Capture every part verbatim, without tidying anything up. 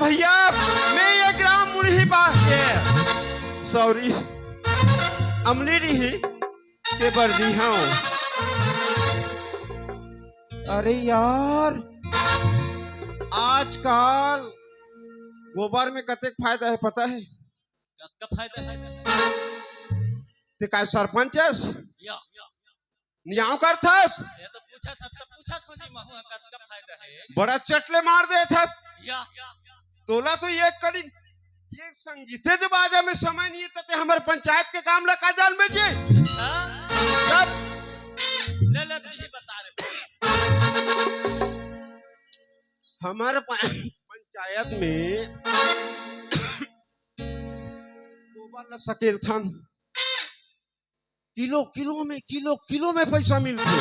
भैया, मैं ये ग्राम मुड़ही बा के, सॉरी, अमली डीही के बरदी हूँ। अरे यार, आजकल गोबर में कतेक फायदा है, पता है? कतका फायदा है? ते काय सरपंच हस? या। नियाव करथस? ये तो पूछा था, तो पूछा था जी, महू कतका फायदा है? बड़ा चटले मार देथस। या। तोला तो एक कड़ी, ये संगीते के बाजा में समय नहीं है, ते हमर पंचायत के काम ला का जान में जी? अच्छा। तब ले, ले, तुझे बता रहे। हमर प-, पंचायत में गोबर ला सकेलथन, किलो किलो में, किलो किलो में पैसा मिलथे।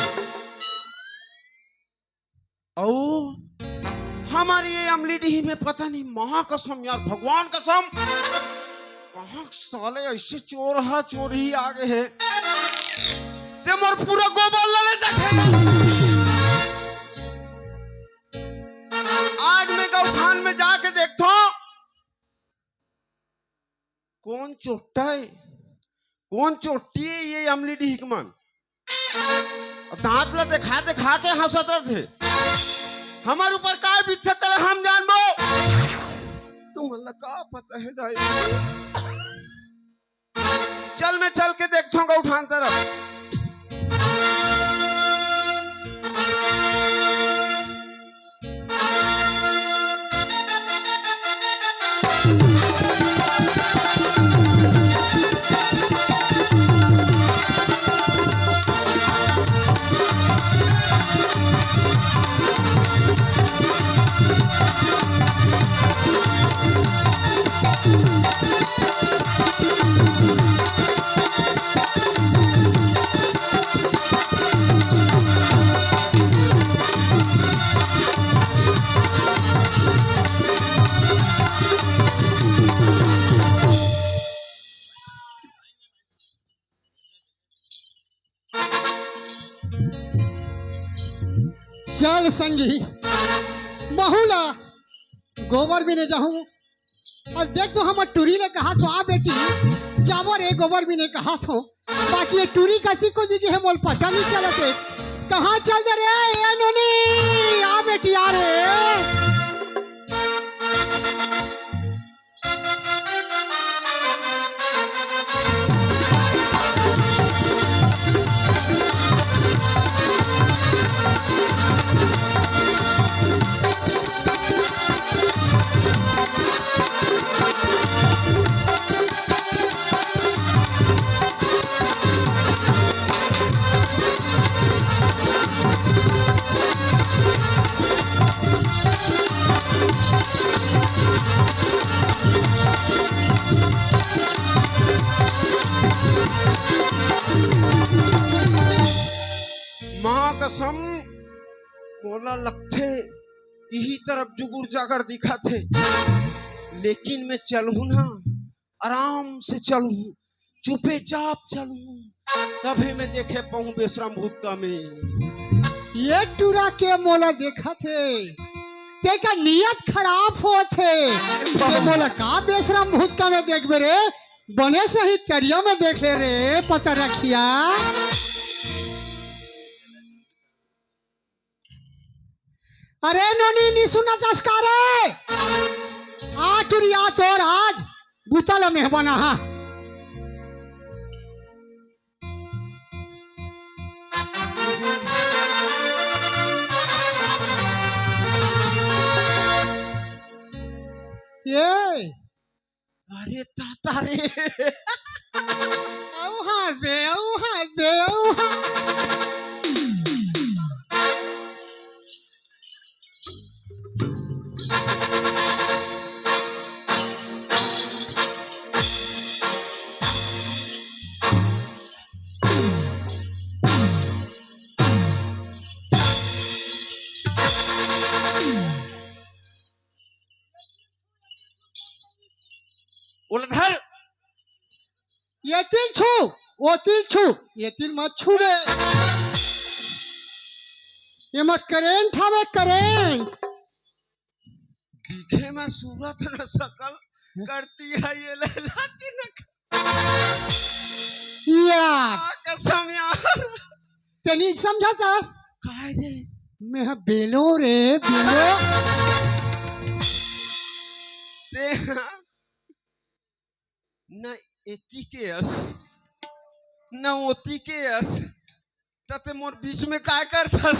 अउ हमर ये अमली डीही में पता नहीं, माँ कसम यार, भगवान कसम, कहाँ साले ऐसे चोर हा चोर ही आ गए हैं, ते मोर पूरा गोबर ला ले जाथे। आज मैं गौठान में जाके देखथों, कौन चोट्टा है, कौन चोट्टी है ये अमली डीही के मन? अब दांत ला देखा देखा के हंसत रथे। हमर ऊपर काय बीतथे तेला हम जानबो। तुमन ला का पता है दाई? चल मैं चल के देखथों गौठान तरफ। चल संगी, महू ला गोबर बिने जाहूं। अउ देख तो हमर टूरी ले कहाथों, आ बेटी, जाबो रे गोबर बिने कहाथों। बाकी ये टूरी कसी कोती गे हे मोला पता नहीं चलत हे। कहाँ चल दे रे, ए नोनी, आ बेटी, आ रे। माँ कसम, मोला लगथे इही तरफ जुगुर जागर दिखत हे, लेकिन मैं चलहूं ना, आराम से चलहूं, चुपे चाप चलहूं, तभे मैं देखे पाहूं बेसरम भूत का में। ये टूरा के मोला देखत हे, तेका नियत खराब होत हे। ते मोला का बेसरम भूत का में देखबे रे, बने सही तरिया में देख ले रे, पता रखिया। अरे नोनी, नी सुनत हस का रे? आ टूरी, आ तोर आज बुता ल मेहमान आहा। ये अरे ताता रे। अउ हाथ बे, अउ हाथ बे, अउ हाथ। ओला धर। ये तिल छू, वो तिल छू, ये तिल मत छू बे। ये मत करेंट हवे, करेंट। दिखे मैं सूरत न सकल करती है ये लैला की नकल। या। आ, कसम यार। तें नइ समझथस? काय रे? मैं हा बेलो रे, बेलो। तें हा न एती के अस, न ओती के अस, त तें मोर बीच में काय करथस?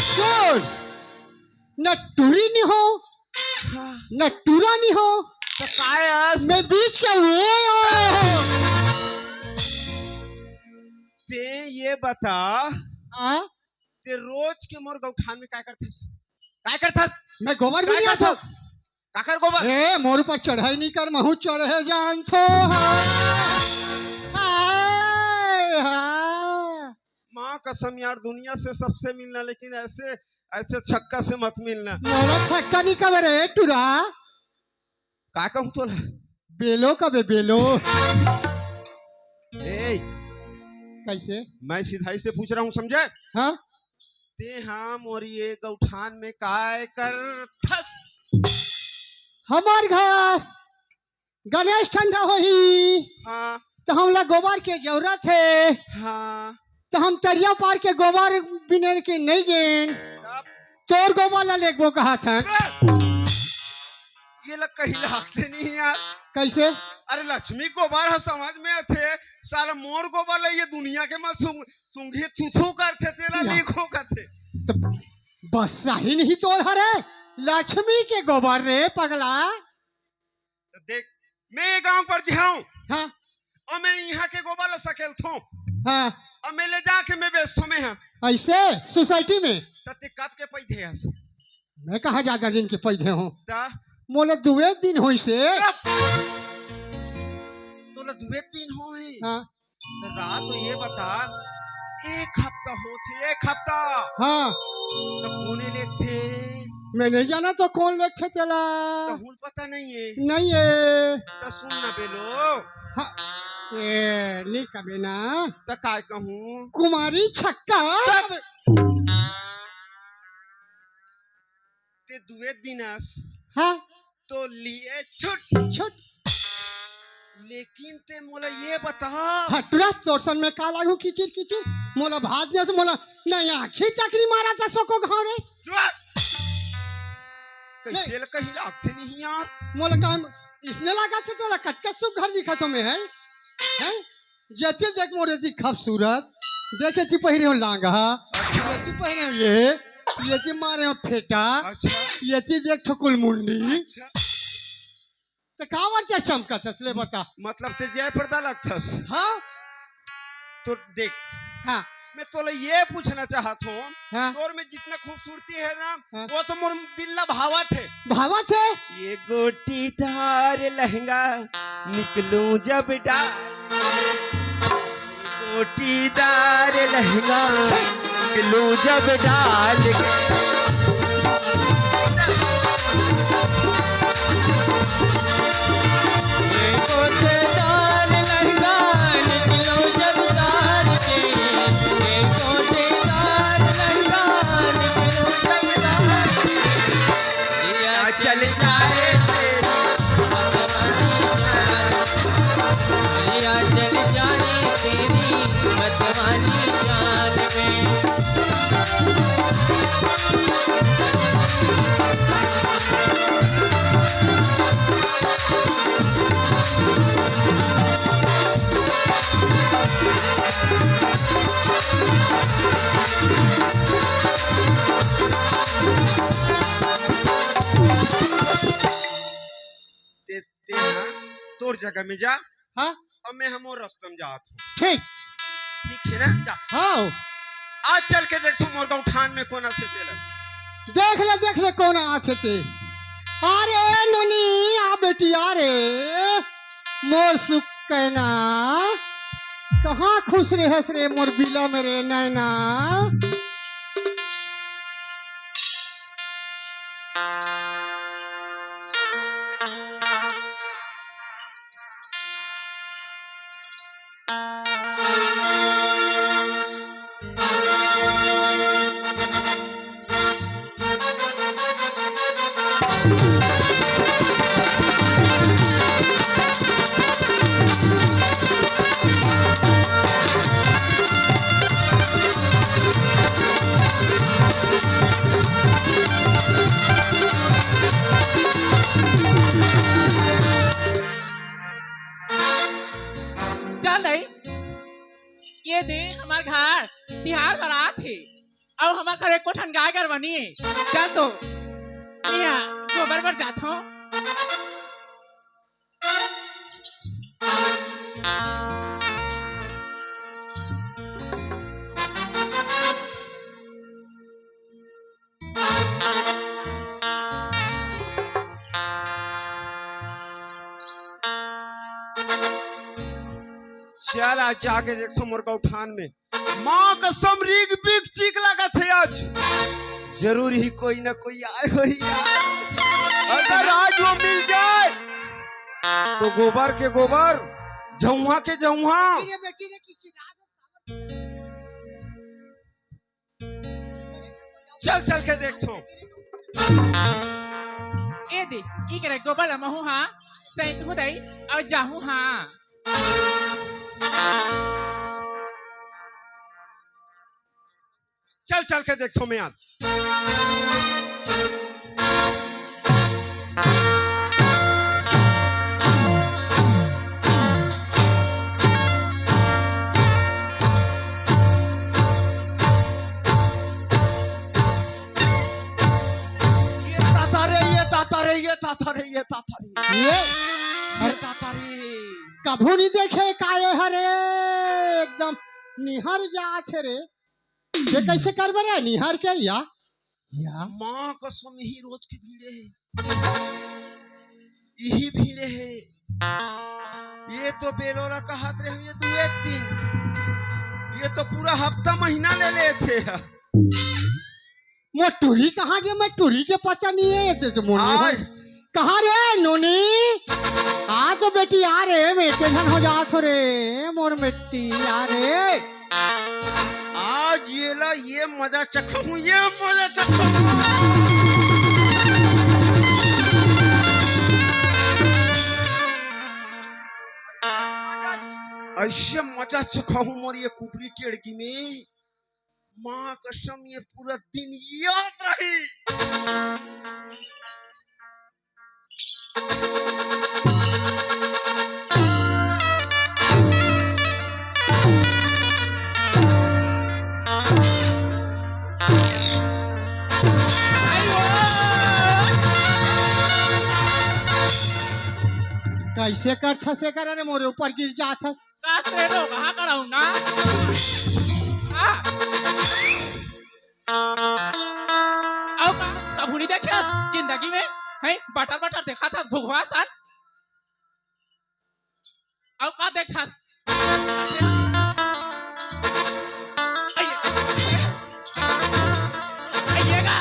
सुन, न टूरी नइ हों, हाँ। न टूरा नइ हों, त काय अस? मैं बीच के वो हों। तें ये बता, हाँ? तें रोज के मोर गौठान में काय करथस? काय करथस? मैं गोबर भी नइ आथों। काकर गोबर? ए, मोर ऊपर चढ़ई नइ कर, महूँ चढ़े जानथों। हाँ। हाय, हाँ। माँ कसम यार, दुनिया से सबसे मिलना, लेकिन ऐसे, ऐसे छक्का से मत मिलना। मोला छक्का नइ कबे रे, टूरा। का कहूँ तोला? बेलो कबे, बेलो। ए। कैसे? मैं सिधाई से पूछ रहा हूँ, समझे? हाँ? तें हा मोर ये गौठान में काय करथस? हमर घर गणेश ठंडा होही, हाँ। त हमला गोबर के जरूरत हे। हाँ। त हम तरिया पार के गोबर बिने के नइ गेन। तब? तोर गोबर ला लेगबो कहत हन। ये ला कहीं लागते नहीं यार। कैसे? अरे लक्ष्मी गोबर ह समझ में आथे, साला मोर गोबर ला ये दुनिया के मत सूंघ, सूंघी थू थू करथे, तेला या। लीखो करथे। त बस सही नहीं तोर हरे, लक्ष्मी के गोबर रे पगला। त देख, मैं ये गांव पर दिहाऊं। हाँ। अउ मैं इहां के गोबर ला सकेलथों। हाँ। अउ मैं ले जाके मैं बेचथों मैं हा। ऐसे सोसाइटी में? त तें कब के पैदे हस? मैं कहाँ ज्यादा दिन के पैदे हों? त? मोला दुए दिन होइसे। तोला दुए दिन होही? हाँ। त रात तो ये बता, एक हफ्ता होथे, एक हफ्ता। हाँ। त कोने लेथे? मैं नइ जानंव त कोन लेथे तेला। त हुन पता नइ हे। नइ हे। त सुन ना बेलो। हाँ। ए, नइ कबे ना। त काय कहूँ? कुमारी छक्का। चुप। तें दुए दिन अस। हाँ। तो लिए छुट। छुट। लेकिन तें मोला ये बता। हाँ, टूरा, तोर सन में का लागू किचिर किचिर? मोला भात नइ अस, मोला नइ आँखी चकरी मारत हे सको घाव रे। चुप। कैसे नहीं। ल कहीं लागथे नहीं यार। मोला काम इसने लागथे तोला कतका सुख घर दिखत हों मैं, हैं? हैं? जेती देख मोर एती खूबसूरत, देख एती पहिरे हों लांगा, एती पहिरे हों ये, एती मारे हों फेटा, अच्छा। एती देख ठकुल मुंडी। अच्छा। त काबर ते चमकत हस ले बता? मतलब तें जयप्रदा लगथस। हाँ? तो देख, हाँ। मैं तोला ये पूछना चाहत हों, हाँ। तोर में जितना खूबसूरती हे ना, हाँ। वो तो मोर दिल ला भावत हे। भावत हे? ये गोटीदार लहंगा निकलूं जब डाल, गोटीदार लहंगा निकलूं जब डाल के। ये गोटीदार लहंगा निकलूं जब डाल के, ये गोटीदार लहंगा निकलूं जब डाल के। या चल जाए तेरी मतवाली जान, या चल जाए तेरी मतवाली जान में। ते, ते हा तोर जगह में जा। हाँ? अउ मैं हा मोर रस्ता में जात हों। ठीक। ठीक हे ना? जा। हाँ। आज चल के देखथों मोर गौठान में कोन आथे तेला। देख ले, देख ले कोन आथे ते। अरे नोनी, आ बेटी, आ रे। मोर सुकैना, कहाँ खुश रेहेस रे मोर बिलम रे नैना। ते हमर घर तिहार बरात हे, अउ हमर घर एको ठन गाय गरवा नइ हे। चल तो, मेंहा गोबर बर जाथंव। चल, आज जाके देखथंव मोर गौठान में। माँ कसम, रीग बीग चीक लागत हे आज। जरूर ही कोई ना कोई आय होही यार। अगर आज वो मिल जाय तो गोबर के गोबर, झउहा के झउहा। चल, चल के देखथंव। ए दे, इकरे गोबर ल महूं हा सैंतहूं दई अउ जाहूं हा। चल, चल के देखथंव मैं आज। ये ताता रे, ये ताता रे, ये ताता रे, ये ताता रे। ये? ये ताता रे। कभू नइ देखे का ये हरे, एकदम निहर जात हे रे। ये कइसे करबे रे, निहर के या? या? माँ कसम, इही रोज के भीड़े हे। इही भीड़े हे। ये तो बेलोला कहत रहे, ये दू एक दिन, ये तो पूरा हफ्ता महीना ले लेथे। मोर टूरी कहाँ गे? मैं टूरी के पता नइ हे, ये तो मोर नइ हे। आय। कहाँ रे नोनी? आ तो बेटी, आ रे, मैं टेंशन हो जात हो रे, मोर बेटी, आ रे। आज ये ला, ये मजा चखहूं, ये मजा चखहूं। अइसे मजा चखहूं मोर ये कुबरी टेड़गी में। माँ कसम, ये पूरा दिन याद रही। कइसे करथस एकर? अरे, मोरे ऊपर गिर जाथस। का तेरे लोग हाँ कराऊ ना? हाँ? अउ का, कभू नइ देखे जिंदगी में, हैं? बटर बटर देखाथस, घुघवा सन। अउ का देखथस? आइए। आइएगा।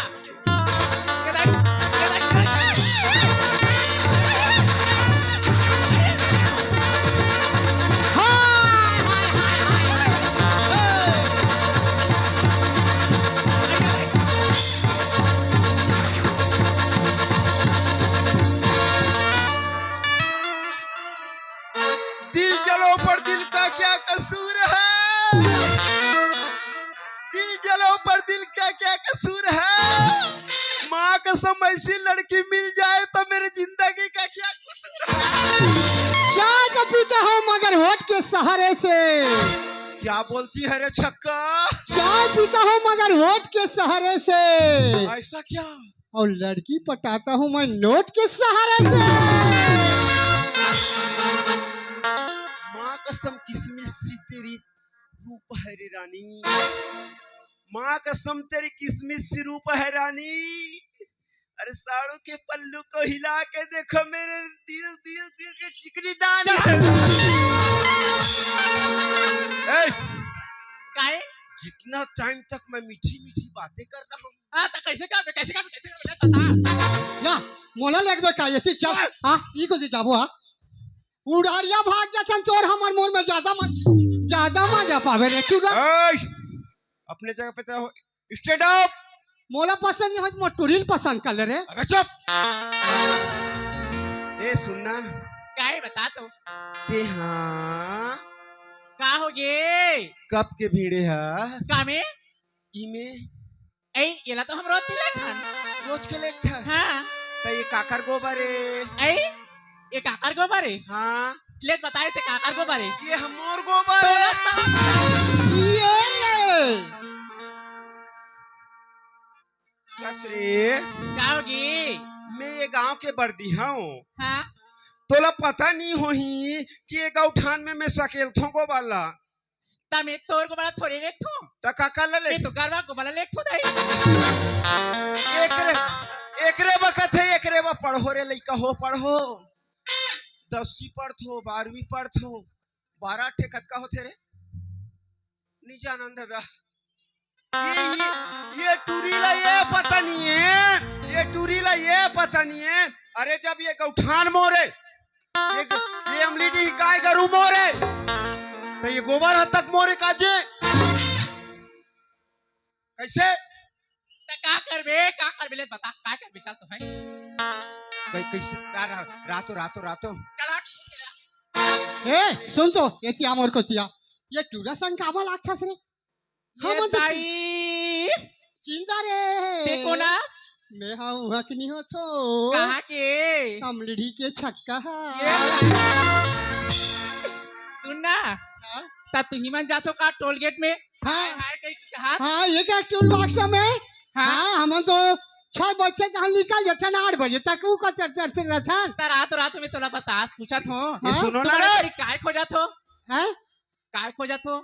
दिल जलो पर दिल का क्या कसूर है? दिल जलो पर दिल का क्या कसूर है? माँ कसम, ऐसी लड़की मिल जाए तो मेरी जिंदगी का क्या कसूर है? चाय तो पीता हूँ मगर होठ के सहारे से। क्या बोलती है रे छक्का? चाय पीता हूँ मगर होठ के सहारे से। ऐसा क्या? और लड़की पटाता हूँ मैं नोट के सहारे से। माँ कसम, किसमिस सी तेरी रूप है रे रानी। माँ कसम, तेरी किसमिस सी रूप है रानी। अरे, साड़ू के पल्लू को हिला के देखो, मेरे दिल, दिल, दिल के चिकनी दानी है। ए, काहे? जितना टाइम तक मैं मीठी मीठी बातें कर रहा हूँ। हाँ, तो कैसे करबे, कैसे करबे, कैसे करबे, बता। या, मोला लगबे का, ऐसे चल। हाँ। हाँ, ई को जी जाबो, हाँ। उड़ारिया भाग जा संचोर, हमर मोर में ज्यादा मजा, ज्यादा मजा पावे रे, चुरा। ए, अपने जगह पे तो स्टैंड अप। मोला पसंद नहीं हो, मोर टूरी ल पसंद कर ले रे। अबे चुप। ए सुनना। काहे बता तो? ते हाँ। का हो गे? कब के भीड़े हस? का में? इमे। ए, एला तो हम रोज पी लेथन। रोज के लेथन? हाँ। त ये काकर गोबर ए? ए, ये काकर गोबर ए? हाँ। ले त बताए ते काकर गोबर ए? ये हमर गोबर ए। तोला तो श्री, का होगे? मैं ये गांव के बरदी हंव। हाँ। तोला पता नहीं होही कि ये गौठान में मैं सकेलथों गोबर ला। त मैं तोर गोबर ला थोड़े लेगथों। त का कर ला ले? मैं तो गरवा गोबर ला लेगथों दाई। एकरे, एकरे बखत हे, एकरे बा पढ़ो रे लइका हो, पढ़ो। दसवीं पढ़थो, बारहवीं पढ़थो, बारह ठे कतका होथे रे? नहीं जानन दादा। ये, ये, ये टूरी ला ये पता नहीं है, ये टूरी ला ये पता नहीं है। अरे जब ये गौठान मोरे, ये, ये अमली डीह गाय गरू मोरे, त ये गोबर हद तक मोरे काजे। कैसे? त का करबे, का करबे ले बता, का करबे चल तो है। कै-, कैसे? रा-, रा-, रातो, रातो, रातो। चल हट। ए, सुन तो, ये तिया मोर को तिया। ये टूरा संग कामा लागथस रे? ये हमन तो दाई। चिंता रे। ते कोन आ? मैं हा उहा के नहीं होथों। कहाँ के? अमली डीह के छक्का हा। ये दाई। सुन ना। हाँ? त तुही मन जाथो का टोल गेट में? हाँ। हाय, हाय, कहीं कहा? हाँ, ये का टूल बक्सा में? हाँ। हाँ, हमन तो छह बजे से हम निकल जाथन, आठ बजे तक वो का चर, चर, चर रहथन। त रात, रात में तोला बता, पूछथों। हाँ? ये सुनो ना तुम्हारे रे। बारी काय खोजथो? हैं? काय खोजथो?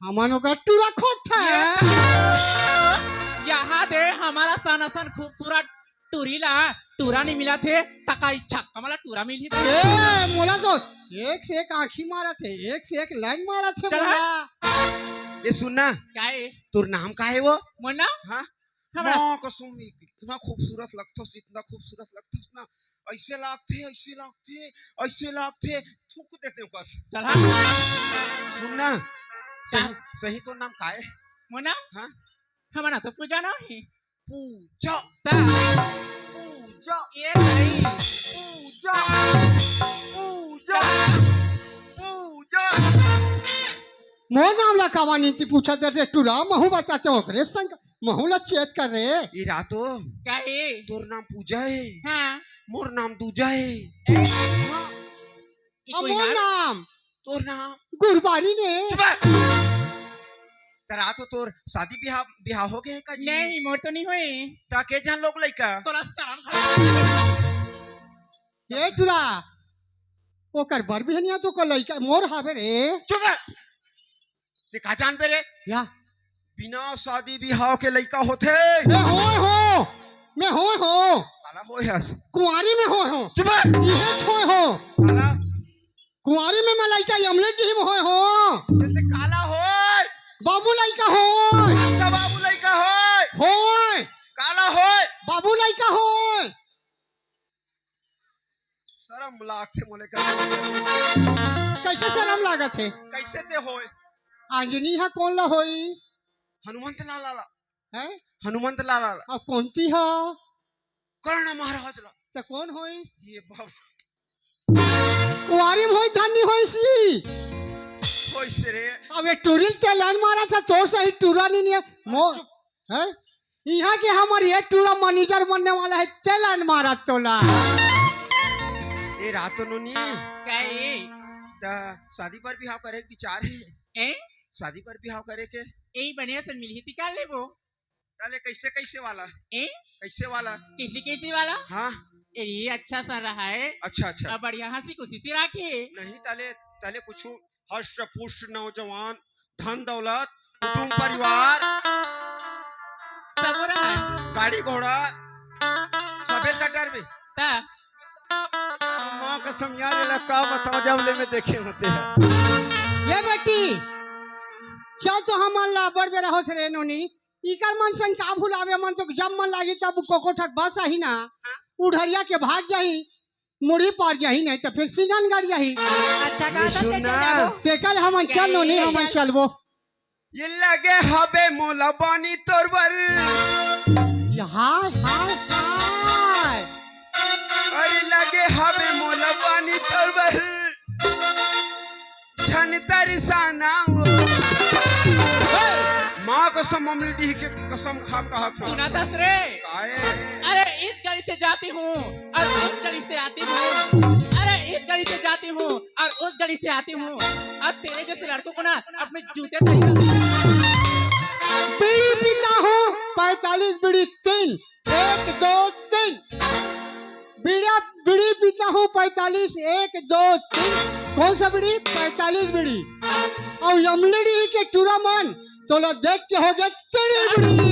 हमन ओकर टूरा खोजथन। ये यहाँ दे, हमारा सन असन खूबसूरत टूरी ला टूरा नहीं मिलथे, त का इच्छा कमला टूरा मिलही। ए, मोला तो एक से एक आँखी मारथे, एक से एक लाइन मारथे चल मोला। हट। ये सुन ना, काय? तोर नाम का हे वो? मोर नाम? हाँ? हमरा माँ कसम, इतना खूबसूरत लगथस, इतना खूबसूरत लगथस ना, ऐसे लागथे, ऐसे लागथे, ऐसे लागथे, थूक देते बस। चल हट। सुन ना, सही, का? सही तोर नाम का हे? मोर नाम? हाँ? हमर नाम तो पूजा नाम हे। पूजा। ता। पूजा। ये नहीं। पूजा। पूजा। पूजा। मोर नाम ला कावा नीति पूछा दे रे टूरा, महू बताते ओकरे संग, महू ला चेत कर रे। ई रातो। का हे? तोर नाम पूजा हे। हाँ। मोर नाम दूजा हे। ए, हाँ। ई अब कोई मोर नाम? नाम। तोर नाम? गुरबारी ने। चुप। त रातो तोर शादी बिहाव, बिहाव हो गे हे का जी? नहीं, मोर तो नहीं होए। त के झन लोग लइका? तोला शरम घलो। ए टूरा, ओकर बर बिहनिया तो को लइका मोर हावे रे। चुप। ते का जानबे रे? या। बिना शादी बिहाव के लइका होथे? मैं होए हों, मैं होए हों। काला होए हस? कुंवारी में होए हों। चुप। जिहेच होए हों। काला? कुंवारी में मैं लइका अमली डीह में होए हों। जैसे काला होए। बाबू लइका होए। अच्छा बाबू लइका होए। होए। काला होए। बाबू लइका होए। शरम लागथे मोला कर। कैसे शरम लागत हे? कैसे ते होए? अंजनी हा कोन ला होइस? हनुमंत लाला ला। हैं? हनुमंत लाला ला। अब कोन ती हा? कर्ण महाराज ला। त कोन होइस? ये बाबा। कुंवारी में होइस, धनी होइस ही। होइस रे। अब ये टूरी ल ते लाइन मारथस, तोर सही टूरा नहीं, नहीं हे। मो-, चुप। हैं? इहाँ के हमर ये टूरा मैनेजर बनने वाला हे, ते लाइन मारथस तोला। ए रातो नोनी। का हे? त शादी बर बिहाव करे के विचार हे? ए? शादी बर बिहाव करे के? ए, बढ़िया से मिलही ती कर लेबो। ताले कैसे, कैसे वाला? ए? कैसे वाला? कैसे, कैसे वाला? हाँ। ए, ये अच्छा सा रहा है। अच्छा, अच्छा। अब बढ़िया हंसी खुशी से राखे। नहीं, ताले, ताले कुछ हष्ट पुष्ट नौजवान, धन दौलत, कुटुंब परिवार, सब रहा। गाड़ी घोड़ा, सबे कटर में। ता। माँ कसम यार, एला का बताओ, जब ले मैं देखे होते हैं। ये बेटी, चल तो हमन ला बड़ बेरा होत रे नोनी, इकर मन संग का भुलावे, मन तो जब मन लागी तब कोको ठक बस आही ना, उढ़रिया के भाग जाही, मुड़ी पार जाही, नहीं तो फिर सिंगन गड़ जाही। अच्छा, ये का सुन ना। जाबो? ते कल हमन चल नोनी, हमन चलबो। ये लगे हबे मोला बानी तोर बर। ये हाय, हाय, हाय। अरे लगे हबे मोला बानी तोर बर। झन तरिसाना हो। माँ कसम, अमली डीह के कसम खा कहत हूँ। सुना दस रे। काहे? अरे इस गली से जाती हूँ और उस गली से आती हूँ। अरे इस गली से जाती हूँ और उस गली से आती हूँ। अब तेरे जैसे लड़कों को ना अपने जूते तरीका। बीड़ी पीता हूँ, पैंतालीस बीड़ी तीन। एक, दो, तीन। बीड़ा, बीड़ी पीता हूँ पैंतालीस, एक, दो, तीन। कौन सा बीड़ी? पैंतालीस बीड़ी। अउ अमलेडी के टूरा मन, तोला देख के हो गे चिड़ी बीड़ी।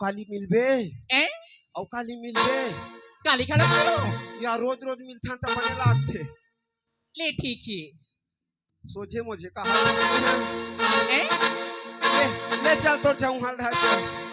काली मिलबे? ए? अउ काली मिलबे? काली घलो मिलबो? या रोज रोज मिलथन त बने लागथे। ले ठीक हे। सोझे मोझे कहा। ए? ले, ले चल तोर जाऊं हाल धार के।